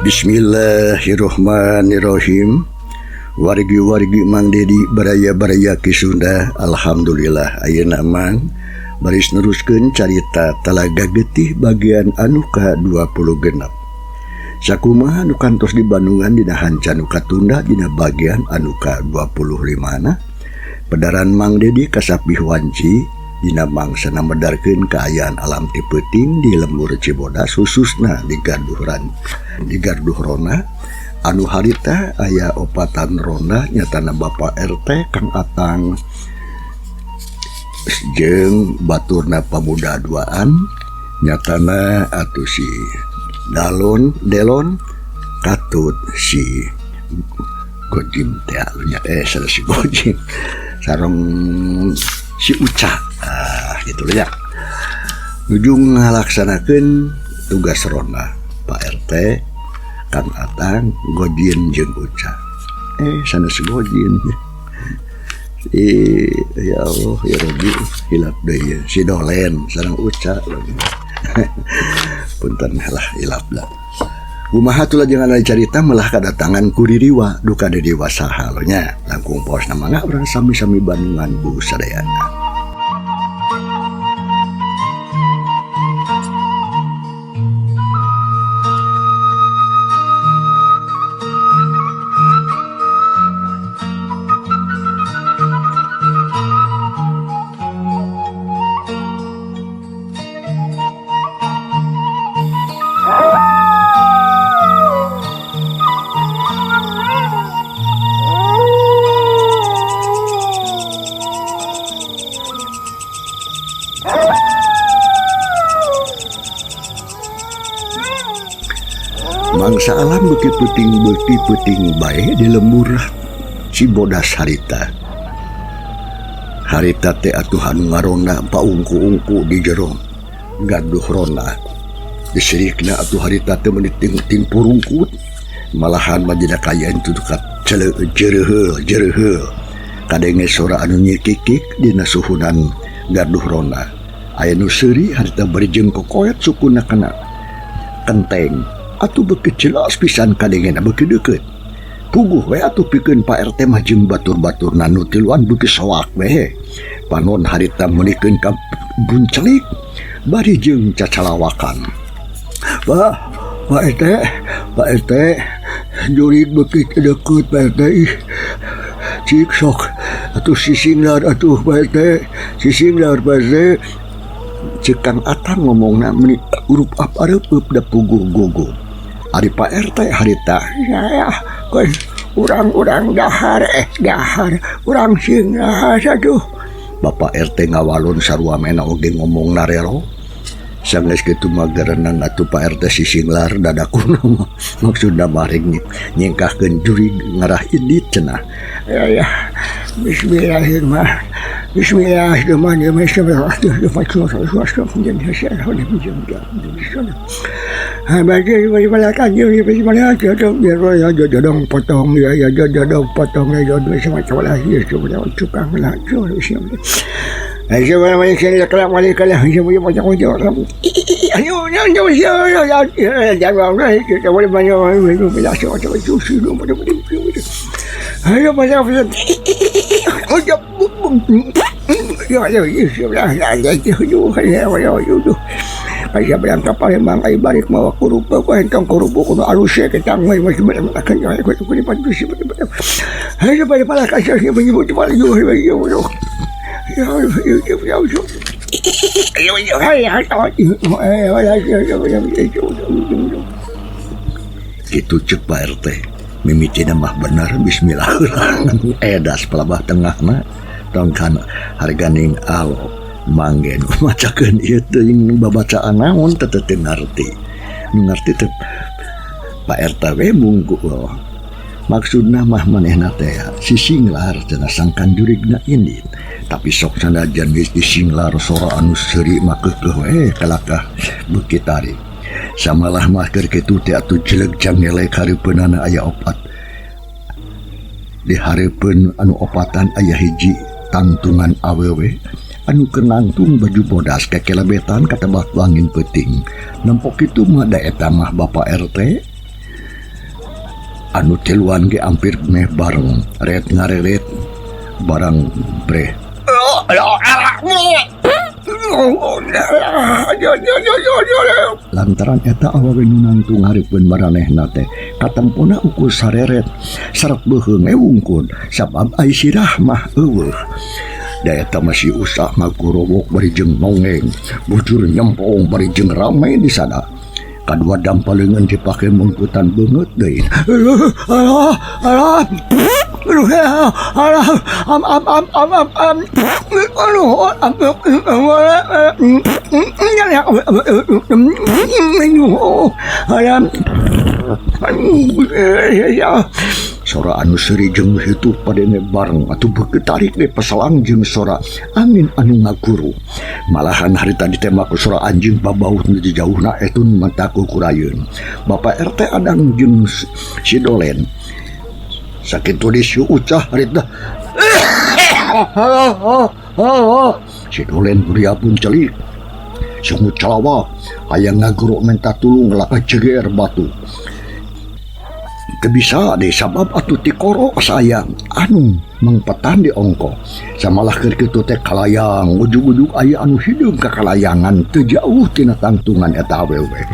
Bismillahirrohmanirrohim. Wargi-wargi Mang Dedi baraya-baraya Ki Sunda. Alhamdulillah ayeuna Mang baris neruskeun carita Talaga Getih bagian anu ka-26. Sakumaha nu kantos di Bandungan dina hanca nu katunda dina bagian anu ka-25 na. Pedaran Mang Dedi kasapih wanci dina mangsana medarkeun kaayaan alam ti peuting di lembur Cibodas khususna di Garduhran di Garduh Rona anu harita aya opatan ronda nyatana Bapak RT Kang Atang jeung baturna pamuda duaan nyatana atuh si Dalon Delon katut si Gojim teh nya salah si Gojim sareng si Uca gitu ya nuju ngalaksanakeun tugas ronda Pak RT Kang Atang Gojin jeung Uca sanes Gojin ya Allah ya Rabbi hilap deui si Dolen sareng Uca punten lah hilap lah. Kumaha tulah jangan ada carita melah kedatangan kuririwa duka diriwa saha nya langkung pos mangga urang sami-sami Bandungan Bu sadayana. Mangsa alam beuki peuting bae di lembur Cibodas harita. Harita teh atuh anu ngaronda paungku-ungku di jero gaduh ronda. Disirikna atuh harita teh meuni ting purungkut malahan mah dina kaayaan tutukat jereuheul jereuheul. Kadenge sora anu nyikikik dina suhunan gaduh ronda. Aya nu seuri harita bari jeung kokoet sukuna kana kenteng. Atuh beuki jelas pisan kadengena beuki deukeut. Puguh we atuh pikeun Pak RT mah jeung batur-baturna nu tiluan beuki soak we. Panon harita meunikeun ka buncelik bari jeung cacalawakan. Pak, Pak RT, Pak RT, jurig beuki deukeut Pak RT. Ih, cik sok atuh sisinglar atuh Pak RT, sisinglar Pak RT. Ceuk Kang Atang ngomongna meuni urup ap areup da puguh gugup. Ari Pak RT harita ya kan urang-urang dahar dahar urang sing aduh. Bapak RT ngawalon sarua mena oge ngomong narero. Sanggeus kitu mah gerenang atuh Pak RT sisinglar dadakuna mah maksudna maring nyingkahkeun jurig ngarah indit cenah. Ya ya bismillahirrahmanirrahim. Bismillahirrahmanirrahim. Itu cek Pak RT mimitina mah bener bismillahirrahmanirrahim edas pelabah tengahna tongkan harganing alo manggen macakeun ieu teuing babacaan naon teu teu ngarti nu ngarti teh Pak RT we mungku maksudna mah manehna teh sisinglar cenah sangkan jurigna indit tapi sok sanajan geus disinglar sora anu seuri mah keukeuh we kalakah beuki tarik samalah mah keur kitu teh atuh jeleg cangelek hareupeunana aya opat di hareupeun anu opatan aya hiji tangtungan awewe anu keur nangtung baju bodas kekelebetan katebak angin peuting nempok kitu mah da eta mah Bapak RT Anu tiluan ge ampir meh bareng ret ngareret barang breh. Lantaran eta awewe nu nangtung hareupeun maranehna teh katempona ukur sareret saret beuheung we wungkul sabab ai sirah mah eueuh. Da eta mah si Usa ngagorowok bari jeung nongeng, bujur nyempong bari jeung rame di sana. Kadua dampaleungeun dipake mungkutan beungeut deui. Sora anu seuri jeung hituh padenge bareng atuh beuki tarik we pasalang jeung sora angin anu ngaguru. Malahan harita ditembak ku sora anjing babaut nu jauhna etun mataku kurayeun. Bapak RT Adang jeung si Dolen. Sakitu di si Ucah harita. Si Dolen pun celik. Sungut calawa hayang ngaguru minta tulung laka jeger batu. Teu bisa deh sabab atuh tikoro sayang anu mangpetan di ongko. Samalah keur kitu teh kalayang ujug-ujug aya anu hideung ka kalayangan teu jauh tina tangtungan eta awewe.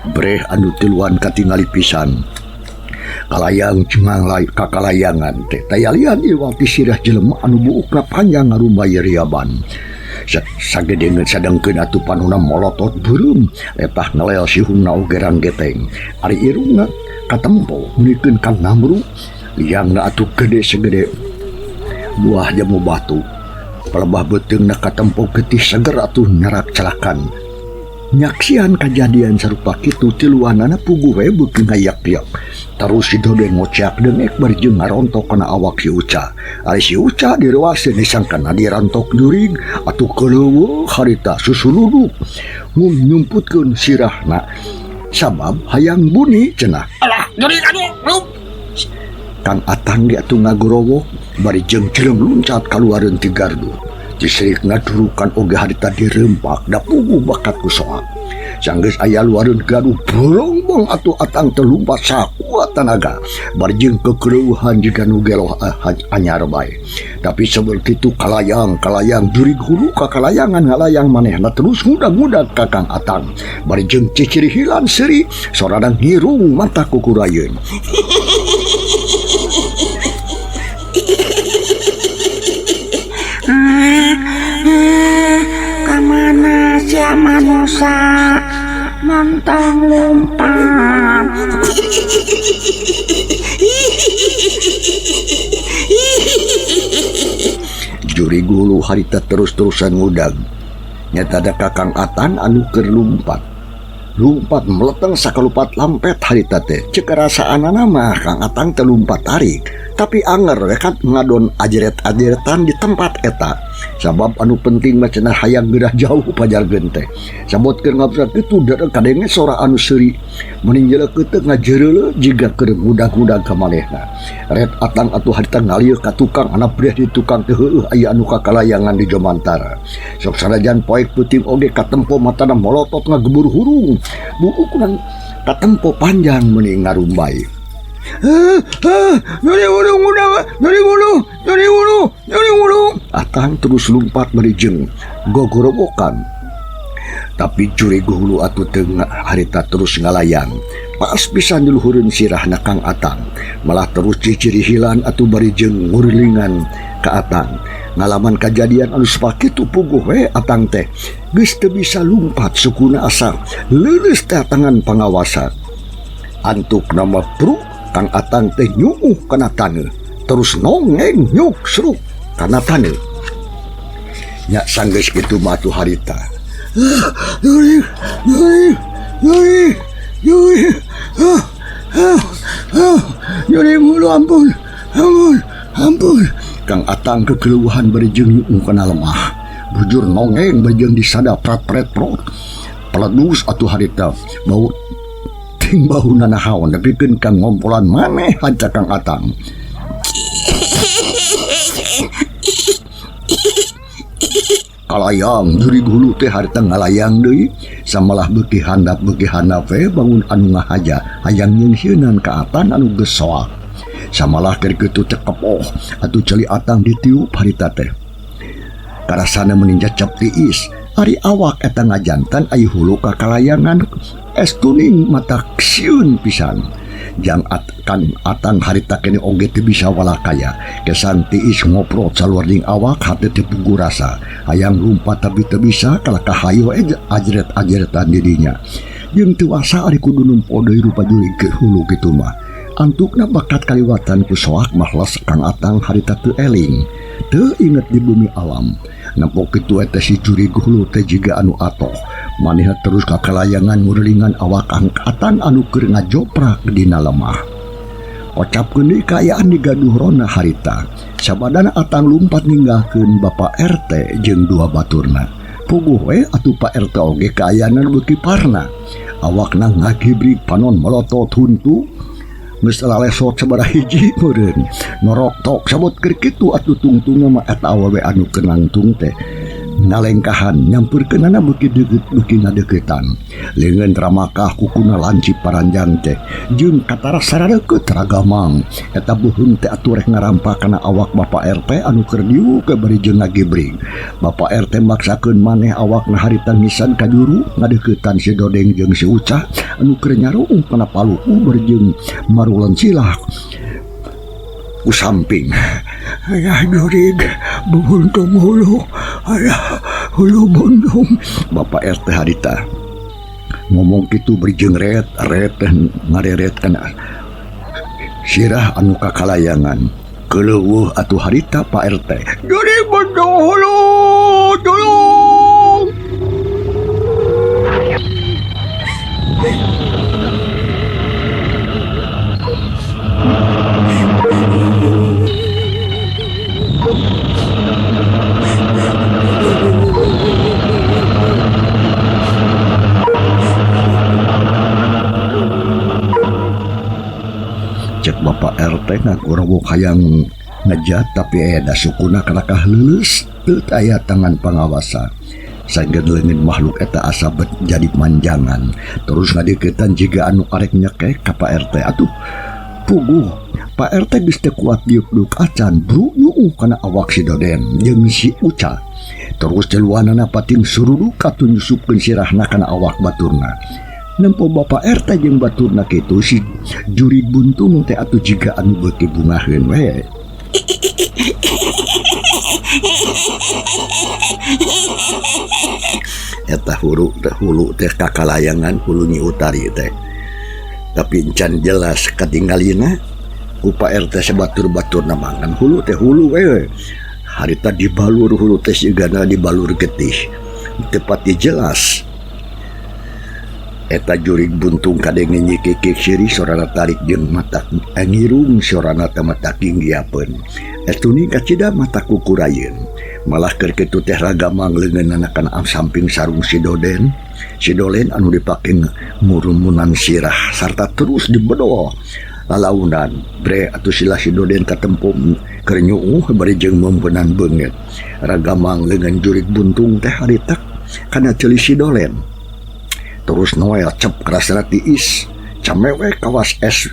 Breh anu tiluan katingali pisan. Kalayang cengang kakalayangan teh tayalian iwal ti sirah jelema anu buukna panjang ngarumbay riaban. Sagedengeun sadengkeun atuh panuna molotot beureum letah ngelel sihungna oge ranggeteng. Ari irungna katempo meunikeun ka namru liangna atuh gede segede buah jamu batu. Palebah beuteungna katempo getih seger atuh nyerak celakan. Nyaksian kajadian sarupa kitu tiluanana puguh we beuki ngayak-yak. Terus si Doden ngocak dengek bari jeung ngarontok kana awak si Uca. Ari si Uca direuaseun disangkana dirantok jurig atuh keuleueuh harita susuluduk. Mung nyumputkeun sirahna sabab hayang buni cenah. Alah, jurig atuh. Kang Atang ge atuh ngagorowok bari jeung cileung luncat kaluareun ti gardu. Disirikna durukan oge harita dirempak da puguh bakat ku soak. Sanggeus aya luareun gaduh bolongbong atuh Atang teh lumpat sakuat tanaga bari jeung kekereuhan jiga nu geloh anyar bae. Tapi sebel kitu kalayang-kalayang jurig hulu ka kalayangan ngalayang manehna terus ngudag-ngudag ka Kang Atang bari jeung ciciri hilan seuri soranang ngirung mata kukurayeun. Kamana sia manusa montong lumpat. Jurig hulu harita terus-terusan ngudag. Nyata ada Kakang Atan anu keur lumpat. Lumpat meleteng sakalupat lampet harita teh. Ceuk rasaanana mah Kang Atang teh lumpat tarik. Tapi anger we kan ngadon ajeret-ajeretan di tempat eta. Sabab anu penting mah cenah hayang geurah jauh pajargeun teh. Sabot keur ngabsat kitu deureuh kadenge sora anu seuri. Meuning jeleuk teh ngajeureuleuh jiga keur ngudag-ngudag ka manehna. Ret Atang atuh harita ngalieuk ka tukang anak breh di tukang teh heueuh aya anu kakalayangan di Jomantara. Sok sanajan poek peuting oge katempo matana molotot ngagebur hurung. Buukna katempo panjang meuning ngarumbay. Atang terus lumpat bari jeung gogorowokan. Tapi jurig hulu atuh teu harita terus ngalayang. Pas pisan diluhureun sirahna Kang Atang. Malah terus ciciri hilan atuh bari jeung ngurilingan ka Atang. Ngalaman kajadian anu sakitu puguh we Atang teh. Geus teu bisa lumpat sukuna asa leuleus teh tangan pangawasa. Antuk nama pruk Kang Atang teh nyuuh kana taneuh, terus nongeng nyuk seruk kana taneuh. Nya sanggeus kitu mah atuh harita. Nyuri mulu ampun, ampun, ampun. Kang Atang kekeluhan bari jeung nyuung kana lemah. Bujur nongeng bari jeung disada prat-pret prot. Peledus atuh harita bau ting bauna nahaon nepikeun ka ngompolan maneh haja Kang Atang. Kalayang jurig hulu teh harita ngalayang deui samalah beuki handap we bangun anu ngahaja hayang nyeunseunan ka Atan anu geus soak. Samalah keur kitu teh kepoh atuh ceuli Atang ditiup harita teh. Karasana meni cecep tiis ari awak eta ngajantan ai hulu ka kalayangan es kuning mata sieun pisan. Jang kan Atang harita kene oge teu bisa walakaya. Kesan tiis ngoprot saluar jeung awak hate teu puguh rasa. Hayang lumpat tapi teu bisa kalah kahayo ajret-ajretan di dinya. Jeung teu asa ari kudu nempo deui rupa jurig ke hulu kitu mah. Antukna bakat kaliwatan ku soak mah les Kang Atang harita teu eling. Teu inget di bumi alam. Nempo kitu eta si jurig hulu teh jiga anu atoh. Manehna terus ka kalayangan ngurilingan awak Kang Atang anu keur ngajoprak dina lemah. Kocapkeun deui kaayaan digaduh rona harita. Sabadana Atang lumpat ninggalkeun Bapak RT jeung dua baturna. Puguh we atuh Pak RT oge kaayaanan beuki parna. Awakna ngagibrig panon melotot huntu. Geus lalesot sabaraha hiji meureun. Norok tok sabot keur kitu atuh tungtungna mah eta awewe anu keur nangtung teh. Ngalengkahan nyamperkeunana beuki deukeut beuki ngadeuketan. Leungeun ramakah kukuna lancip paranjang teh jeung katara sarareukeuh ragamang. Eta beuheung teh atuh rek ngarampa kana awak Bapak RT anu keur diuk bari jeung ngagibrig. Bapak RT maksakeun maneh awakna harita ngisan ka juru ngadeuketan si Dodeng jeung si Ucah anu keur nyaruung kana paluku bari jeung marulan silah ku samping. Ayah jurig bubuntung hulu, ayah hulu bundung. Bapak RT harita ngomong kitu bari jeung ret ret teh ngareret kana sirah anu kakalayangan. Keuleueuh atuh harita Pak RT. Jurig bundung hulu, tolong. Cek Bapak RT ngagorowok hayang ngejat tapi da sukuna kalakah leuleus teu aya tangan pangawasa. Sanggeun leungeun makhluk eta asa bet jadi manjangan. Terus ngadeukeutan jiga anu arek nyekek ka Pak RT. Atuh puguh Pak RT geus teu kuat diuk-diuk acan bru nyuuh kana awak si Doden jeung si Uca. Terus celuanana pating suruduk atuh nyusupkeun sirahna kana awak baturna. Nempo Bapak RT jeung baturna kitu si jurig buntung teh atuh jiga anu beuki bungaheun we. Eta hulu teh hulu teh kakalayangan hulu Nyi Utari teh. Tapi encan jelas katinggalina ku Pak RT sabatur-baturna mangan hulu teh hulu we. Harita dibalur hulu teh sigana dibalur getih. Teu pati jelas. Eta jurig buntung kadenge Nyi Kikik sirih sorana tarik jeung mata ngirung sorana teh mata kinggiapeun. Etuni kacida mata kukurayeun. Malah keur kitu teh ragamang leungeunana kana samping sarung si Doden. Si Dolen anu dipake ngurumunan sirah sarta terus dibedol. Lalaunan bre atuh sila si Doden katempo keur nyuuh bari jeung mempenan beungeut. Ragamang leungeun jurig buntung teh harita kana ceuli si Dolen. Terus Noel cep kerasana tiis camewe kawas es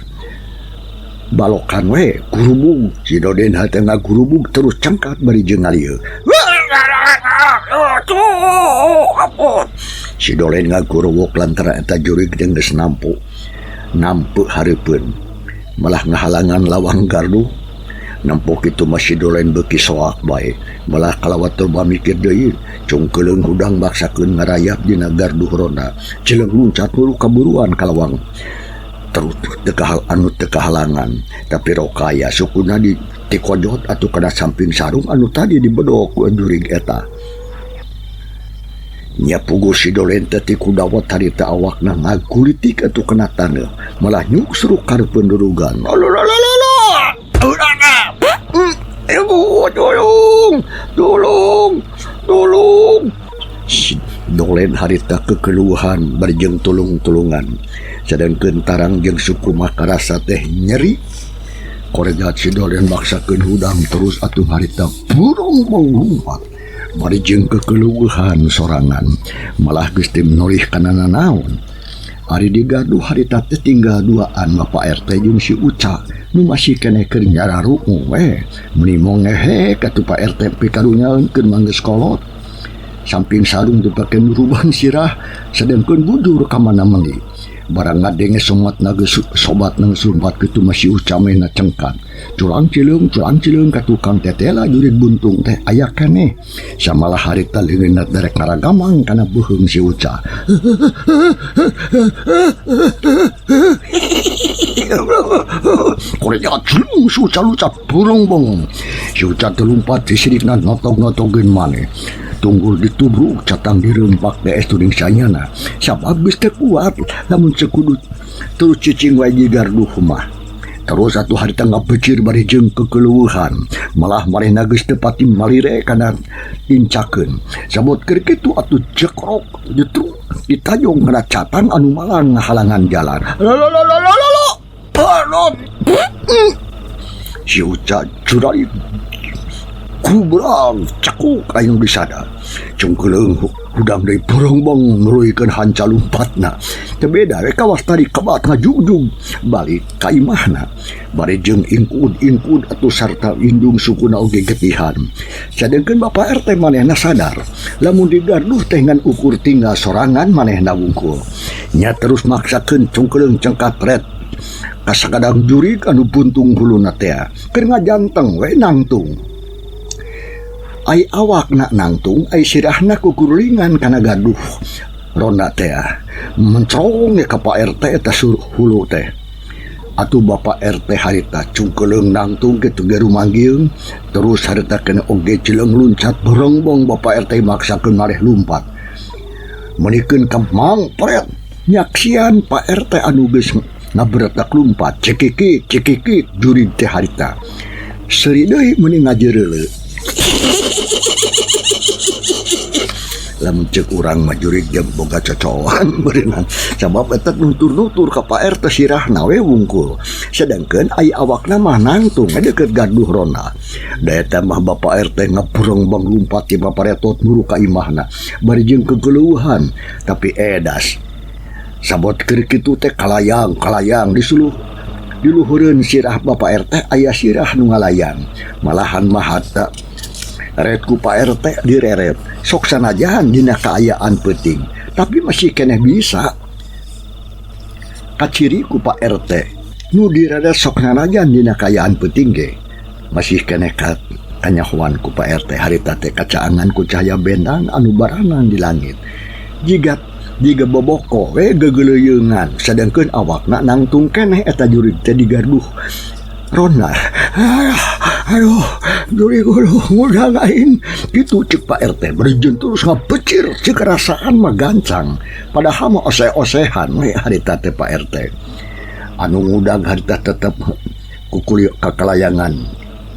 balokan we gurubung si Doden hate ngagurubung terus cengkat bari jeung ngalieu. Si Dolen ngagurubuk lantaran eta jurig jeung geus nampu nampu hareupeun malah ngahalangan lawang gardu. Nempo kitu mah si Dolen beuki soak bae malah kalawat loba mikir deui cungkeuleung hudang maksakeun ngarayap dina gardu ronda cileung luncat hulu kaburuan kalawang terus teu anu teu kahalangan tapi rokaya sukuna di tikojot atuh kana samping sarung anu tadi dibedok ku jurig eta. Nya puguh si Dolen teh ti kudawat harita awakna ngagulitik atuh kana taneuh malah nyuksruk kareupeun durugan. Sidolen harita kekeluhan bari jeung tulung-tulungan. Sedengkeun tarang jeung suku mah karasa teh nyeri. Korejat Sidolen maksakeun hudang terus atuh harita burung lumpat. Bari jeung kekeluhan sorangan malah geus teu nolih kana nanaon. Ari digaduh harita teh tinggal duaan Bapak RT jeung si Uca nu masih keneh keur nyararungu we. Meuni mongehe katuh Pak RT pikarunyaeunkeun mah geus kolot. Samping sarung dipake nuruban sirah sedengkeun bujur ka mana meuli. Barang ngadenge somat na geus sobat nang sumpat kitu mah si Uca mehna cengkat. Culang cileung ka tukang tetela jurig buntung teh aya keneh. Samalah harita leungeunna derek ngaragamang kana beuheung si Uca. Korejat cilung si Uca lucat burung bong. Si Uca teh lumpat disirikna notog-notogeun maneh. Tunggul ditubruk catang dirempak DS tuning sanyana. Sabab geus teu kuat lamun cekudu terus cicing wae di garduh mah. Terus atuh harita ngabecir bari jeung kekeleueuhan. Malah marehna geus teu pati malire kana tincakeun. Sabot keur kitu atuh jekrok ditruk ditajong kana catang anu malang ngahalangan jalan. Lalalalalalala. Parot. Si Uca curali kubrang cekuk anu disada. Cungkeleung hudang deui borongbong nuluykeun hanca lumpatna. Teu beda we kawas tadi kebat ngajugjug balik ka imahna. Bari jeung ingkud-ingkud atuh sarta indung sukuna oge getihan. Sadengkeun Bapak RT manehna sadar lamun digaduh teh ngan ukur tinggal sorangan manehna wungkul. Nya terus maksakeun cungkeleung cengkat ret kasakadang jurig anu buntung huluna teh keur ngajanteng we nangtung. Ai awakna nangtung, ai sirahna kukurulingan kana gaduh ronda teh. Mencerong ka Pak RT eta hulu teh. Atuh Bapak RT harita cungkeleung nangtung kitu ge rumanggiung, terus harita kena oge cileung luncat borongbong Bapak RT maksakeun mareh lumpat. Meunikeun ka mangpret nyaksian Pak RT anu geus ngabretak lumpat cekikik cekikik jurig teh harita. Seuri deui meuni ngajereuleu. Lamun ceuk urang mah jurig jam boga cocoan berenang. Sabab eta nutur-nutur ka Pak RT sirahna we wungkul. Sedangkeun ai awakna mah nangtung deukeut gaduh ronda. Da eta mah Bapak RT ngaburongbong lumpat ti paparetot muru ka imahna. Bari jeung kegeleuhan tapi edas. Sabot keur kitu teh kalayang-kalayang disuluh. Diluhureun sirah Bapak RT aya sirah nu ngalayang. Malahan mah harta ret ku Pak RT direret. Sok sanajan dina kaayaan peuting, tapi masih keneh bisa. Kaciri ku Pak RT nu direret sok sanajan dina kaayaan peuting ge masih keneh kanyahoan ku Pak RT harita teh kacaangan ku cahaya bendang anu baranang di langit. Jiga jiga boboko we gegeleuyeungan sadengkeun awakna nangtung keneh eta jurig teh digaduh ronda. Aduh, jurig hulu ngudang aing kitu ceuk Pak RT berjun terus ngabecir ceuk rasaan mah gancang padahal mah oseh-osehan we harita teh Pak RT. Anu ngudang harita tetep kukuli kakalayangan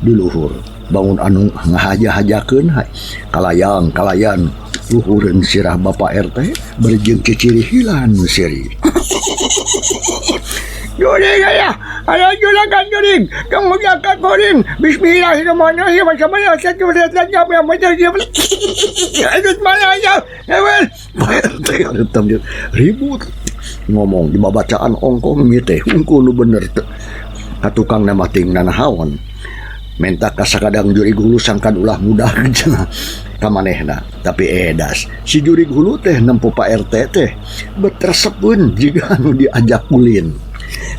di luhur bangun anu ngahaja-hajakeun kalayang-kalayan luhureun sirah Bapak RT berjeng ciciri hilan siri. Jurig aya, aya juragan jurig, kemudian kuring. Bismillahirrahmanirrahim. Ribut ngomong di babacaan ongkong ieu teh hungkul nu bener teh. Ka tukang na mah ting nanahaon. Menta ka sakadang jurig hulu sangkan ulah mudah cenah ka manehna. Tapi edas si jurig hulu teh nempo Pak RT teh betresepeun jiga anu diajak ulin.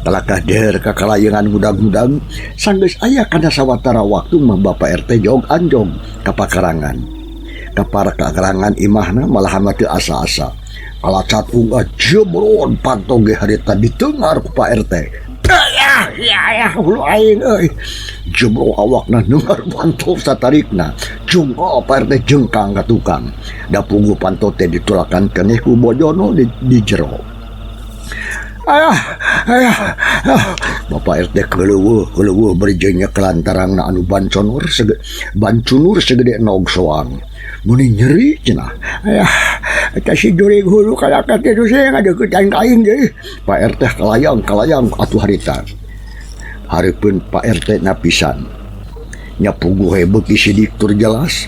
Kalakah der ka kalayangan mudag-mudag sanggeus aya kana sawatara waktu mah Bapak RT jog anjog ka pakarangan. Ka parakarangan imahna malahan mah teu asa-asa. Kalacat unggah jebron panto ge harita ditengar ku Pak RT. Ayah, ayah, hulu aing euy. Jebro awakna nengar panto satarikna. Jungko Pak RT jengkang ka tukang. Da punggu panto teh ditulakan keneh ku bojono di jero. Ayah, ayah, Bapak RT keleuweuh keleuweuh bari jeung nyekelan tarangna anu banconur sege bancunur segede nog soang. Meni nyeri cenah. Ayah, eta si jurig hulu kalakah teh teh ngadeuketan ka aing deui. Pak RT kalayang-kalayang atuh harita. Hareupeun Pak RT na pisan. Nya puguh we beuki sidik tur jelas.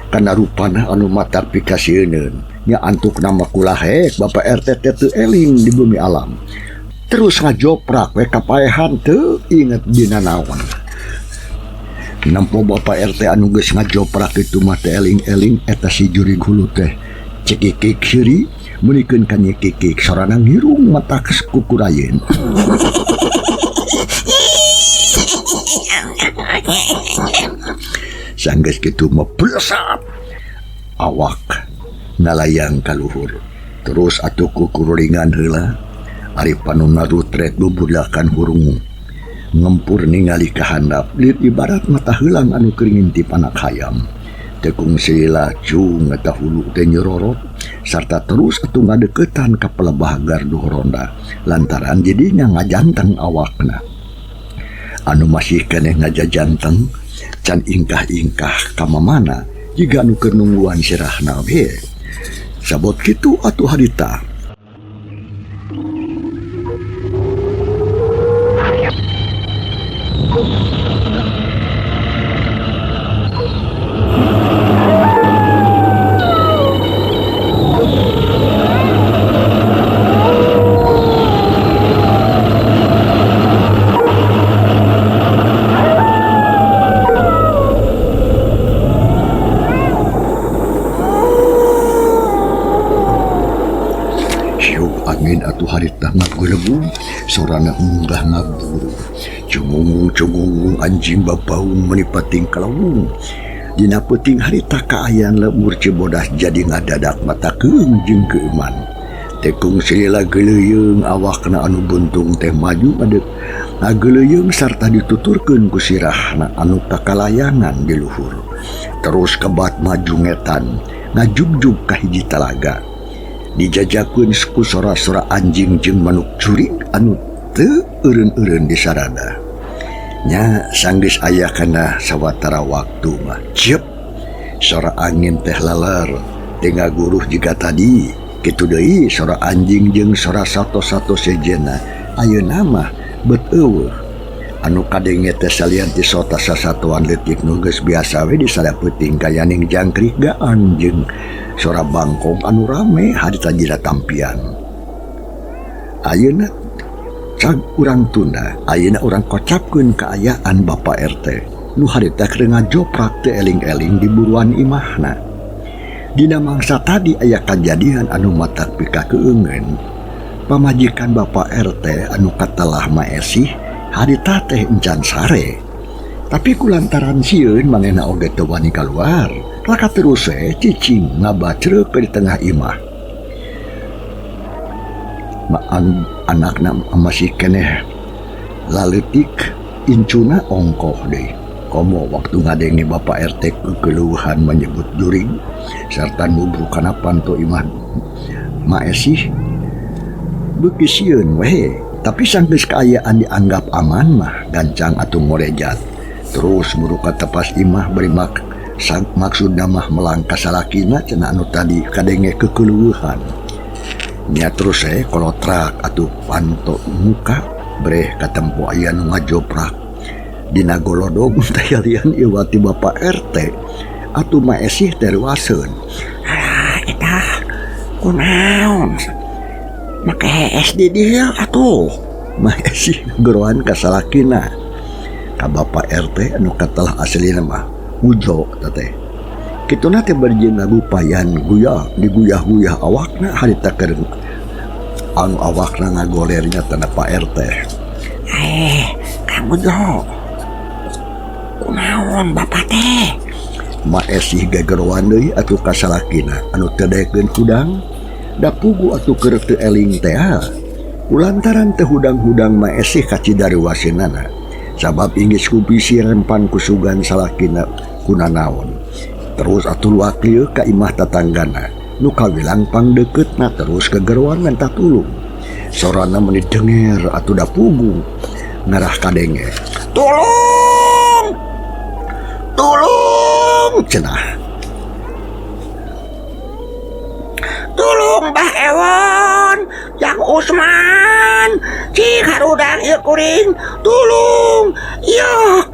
Kana rupana anu matak pikasieuneun. Nya antukna mah kulahek Bapak RT teh teu eling di bumi alam. Terus ngajoprak we kapaehan teu inget dina naon. Nempo Bapak RT anu geus ngajoprak kitu mah teu eling-eling eta si jurig hulu teh cekikik seuri meunikeun ka nyekikik sorana ngirung matak kukurayeun. Sanggeus kitu mah plesat awak ngalayang ka luhur. Terus atuh kukurulingan heula. Ari panonna rutret bubulakan hurung ngempur ningali ka handap lir ibarat mata heulang anu keur ngintip anak hayam. Teu kungsi lacung eta hulu teh nyerorot sarta terus atuh ngadeukeutan ka pelebah garduh ronda lantaran jadinya ngajanteng awakna. Anu masih keneh ngajajanteng can ingkah-ingkah ka mamana jiga anu keur nungguan sirahna we. Sabot kitu atuh harita. Angin atuh harita ngagulebung sorana munggah ngaburu cungungung-cungungung anjing babaung menipating kalawung dina peuting harita kaayaan lembur Cibodas jadi ngadadak mata keung jeung keuman tekung silila geuleuyeung awakna anu buntung teh maju ngadeg ngageuleuyeung sarta dituturkeun ku sirahna anu kakalayangan di luhur terus kebat maju ngetan ngajugjug ka hiji talaga dijajakeun ku sora-sora anjing jeung manuk curing anu teu eureun-eureun di sarana. Nya sanggeus aya kana sawatara waktu mah ciep sora angin teh laler teu ngaguruh jiga tadi kitu deui sora anjing jeung sora sato-sato sejenna ayeuna mah beut eueuh anu kadenge teh salian ti sota sasatoan leutik nu geus biasa we disada peuting kayaning jangkrik gaan jeung sora bangkong anu rame harita jira tampian. Ayeuna cag urang tunda, ayeuna urang kocapkeun kaayaan Bapak RT nu harita keur ngajoprak teu eling-eling di buruan imahna. Dina mangsa tadi aya kajadian anu matak pikakeungeun. Pamajikan Bapak RT anu katelah Maesih harita teh encan sare. Tapi kulantaran sieun manehna oge teu wani kaluar. Laka terus we cicing ngabacreuk di tengah imah. Anakna masih keneh laleutik incuna ongkoh deui. Komo waktu ngadenge Bapak RT kekeluhan menyebut jurig sarta nubruk kana panto imah Maesih beuki sieun we. Tapi sanggeus kaayaan dianggap aman mah gancang atuh ngorejat. Terus muruka tepas imah bari maksudna mah melangkah salakina cenah anu tadi kadenge kekeluhan. Nya terus kolotrak atuh panto muka breh katempo aya nu ngajoprak. Dina golodog teh lian iwati Bapak RT atuh Maesih teh ruaseun. Alah eta kunaon? Make hees di dieu atuh. Maesih geroan ka salakina. Ka Bapak RT anu katelah aslina mah Ujo teh. Kituna teh bari jeung ngagupayan guyah diguyah-guyah awakna harita keur anu awakna ngagolernya tanda Pak RT. Kang Ujo. Kunaon Bapak teh? Maesih gegeroan deui atuh ka salakina anu teu daekeun hudang. Da pugu atuh keur teu eling teh. Kulantaran teu hudang-hudang Maesih kacidaruwaseunana. Sabab inggis ku bisi rempan kusugan salakina kunanaon. Terus atuh luak lieu ka imah tatanggana nu kawilang pangdeukeutna terus kegeroan menta tulung. Sorana meuni denger atuh da pugu. Ngarah kadenge. Tulung! Tulung! Cenah. Tulung Bah Ewon, Jang Usman, cik harudang ieu kuring, tulung. Ieu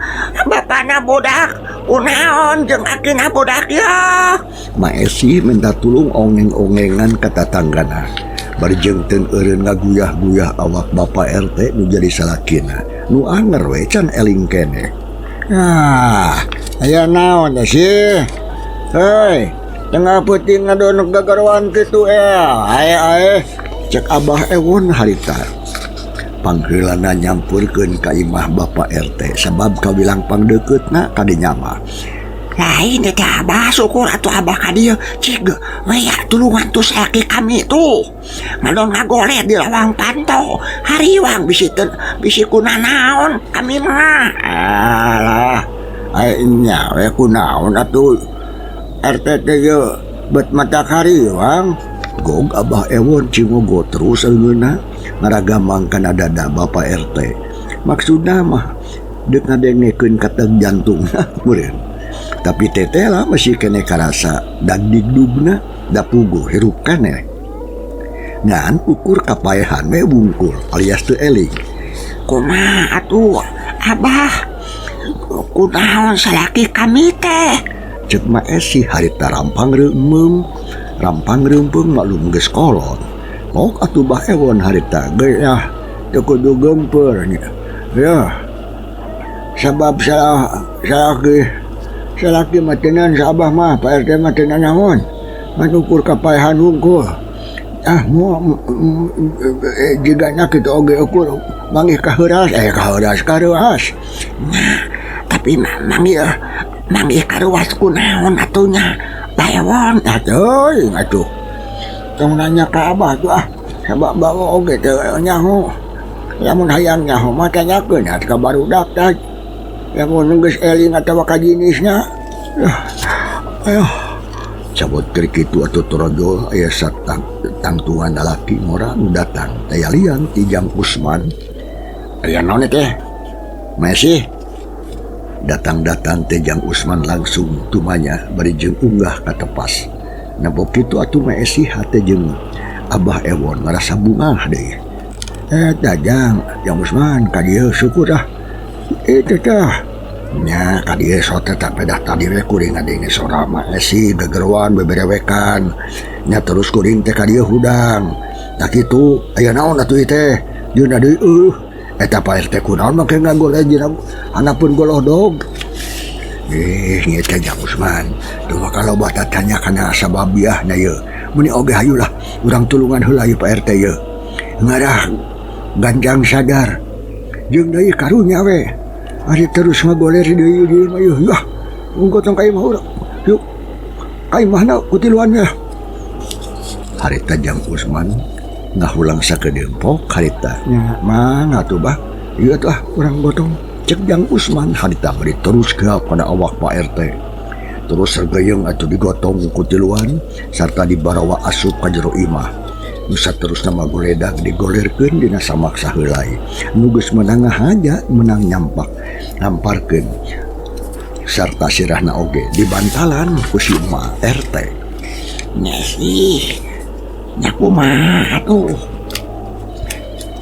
bapana budak kunaon jeung akina budak ieu. Ma Esi minta tulung ongeng-ongengan ka tatanggana. Bari jeung teu eureun ngaguyah-guyah awak Bapak RT nu jadi salakina. Nu anger we can eling keneh. Ah, aya naon teh sih? Hei, tengah peuting ngadon gagaruan kitu ae ae. Cek Abah Ewon harita. Pangheulana nyampeurkeun ka imah Bapak RT sabab kawilang pangdeuketna kadinya mah. Lain teh Abah, syukur atuh Abah ka dieu. Cik we tulungan tuh salaki kami tuh. Ngadon ngagoler di lawang panto. Hariwang bisi teu bisi kunanaon kami mah. Alah, ae nya we kunaon atuh RT teh ieu bet mata hariwang. Gog Abah Ewon cingogo terus eungeunna ngaragamang kana dada Bapak RT. Maksudna mah deuk ngadengekeun kateg jantungna meureun. Tapi teteh lah masih kene karasa dagdigdugna da puguh hirup keneh. Ngan ukur kapaehan we wungkul alias teu eling. Kumaha atuh Abah? Kunaon salaki kami teh? Cek Ma Esi harita rampang reumpeung, rampang reumpeung maklum geus kolot. Mok atuh Bah Ewon harita geus ah teu kudu geumpeur nya. Ya. Sabab salah salaki salaki mah teu naon sa Abah mah, Pak RT mah teu nanaon. Ngan ukur kapaehan wungkul. Ah moal jigana kitu oge ukur manggih kaheuras kaheuras kareuas. Nah, tapi manggih manggih karuas kunaon atuh nya Bah Ewon. Atuh atuh. Tong nanya ka Abah tuh ah. Sabab bawa oge teu nyaho. Lamun hayang nyaho mah tanyakeun ka barudak tah. Lamun geus eling atawa ka jinisna. Ayo. Cabot keur kitu atuh torojol aya satangtungan lalaki ngora nu datang. Taya lian ti Jang Usman. Aya naon teh? Masih datang-datang teh Jang Usman langsung tumanya bari jeung unggah ka tepas. Nempo kitu atuh Ma Esi hate jeung Abah Ewon ngarasa bungah deui. Eta Jang, Jang Usman ka dieu syukur ah. Itu tah. Nya ka dieu sok teh pedah tadi we kuring ngadenge sora Ma Esi gegeruan beberewekan. Nya terus kuring teh ka dieu hudang. Tah kitu aya naon atuh ieu teh? Jeung deui eueuh. Eta Pak RT kunaon make ngagoleh dina handapeun golodog. Nya teh Jang Usman. Teu mah loba tatanya kana sababiahna ieu. Meuni oge hayulah urang tulungan heula ieu Pak RT ieu. Ngarah ganjang sadar. Jeung deui karunya we. Ari terus ngagoler deui dieu mah ieu. Yah, unggotong ka imah urang. Yuk. Ka imahna kutiluan ya. Harita Jang Usman ngahulang sakedeung pok harita. Nya mangga atuh Bah. Ieu atuh ah urang gotong. Cek Jang Usman harita bari terus geap kana awak Pak RT. Terus sergeuyeung atuh digotong ku tiluan sarta dibarawa asup ka jero imah. Nu saterusna mah goledag digolerkeun dina samak saheulai. Nu geus meunang ngahaja meunang nyampak ngamparkeun sarta sirahna oge dibantalan ku si emak RT. Nya sih, nya kumaha atuh?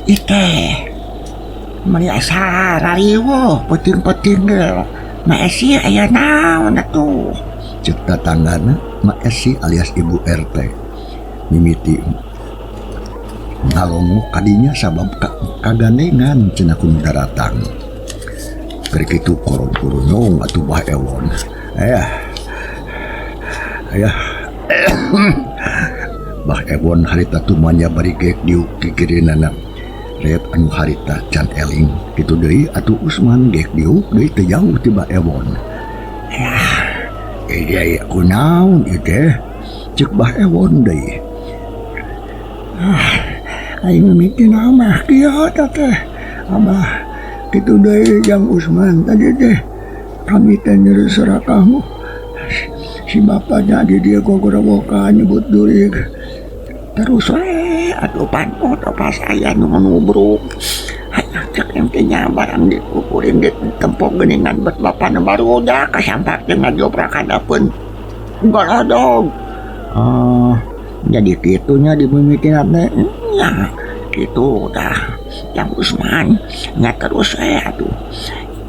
Ieu teh meuni asa rariweuh peuting-peuting ge. Ma Esi aya naon atuh? Cek tatanggana Ma Esi alias Ibu RT. Mimiti ngalongok kadinya sabab kagandengan cenah ku nu daratang. Keur kitu koron-kurunyong atuh Bah Ewon. Ayah. Ayah. Bah Ewon harita tumanya bari geek diuk kikireunana. Reet anu harita can eling. Kitu deui atuh Usman geek diuk deui teu jauh ti Bah Ewon. Ayah. Ieu kunaon ieu teh? Ceuk Bah Ewon deui. Ah, aing mimiti mah kieu teh. Abah kitu deui Jang Usman tadi teh. Kami teh nyeri serakahmu. Si bapaknya di dia gogorowokan nyebut durig. Terus we atuh pan foto pas aya nu nubruk. Cek ente nya barang di kuring di tempo geuningan bet bapana barudak kasampak teh ngajoprak hadapeun golodog. Oh, jadi kitu nya dimimitina teh. Nya kitu tah Jang Usman nya terus we atuh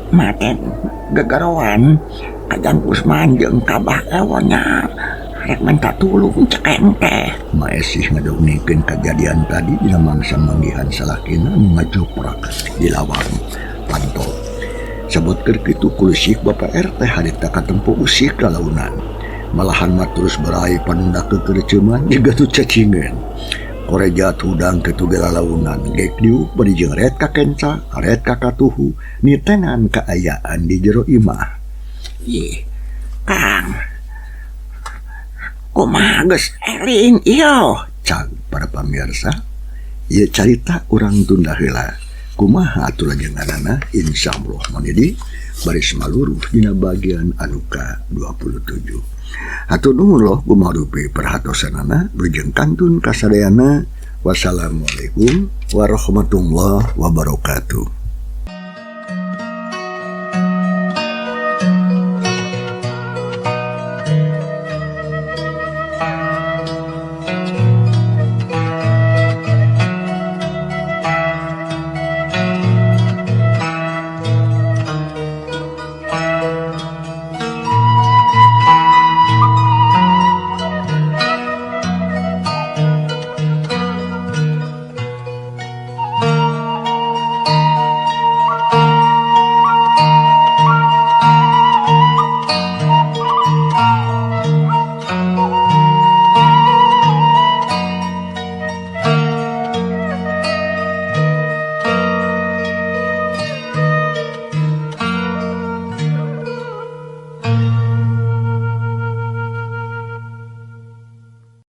maten gegeroan ka Jang Usman jeung ka Bah Ewon nya rek minta tulung cek ente. Maesih ngadongengkeun kajadian tadi dina mangsa manggihan salakina nu ngajoprak di lawang panto. Sabot keur kitu kulusik Bapa RT harita katempo usik lalaunan. Malahan mah terus berai panunda kekerceuman jiga nu cacingeun. Korejat hudang kitu ge lalaunan gek diuk bari jeung ret ka kenca, ret ka katuhu, nitenan kaayaan di jero imah. Ih, Kang. Kumaha geus eling ieu? Cag para pamirsa, ieu carita urang tunda heula. Kumaha atuh lajenganana insyaallah manidi baris maluruh dina bagian anu ka 27. Hatur nuhun loh kumarupi perhatosanana wilujeng kantun kasadayana. Wassalamualaikum warahmatullahi wabarakatuh.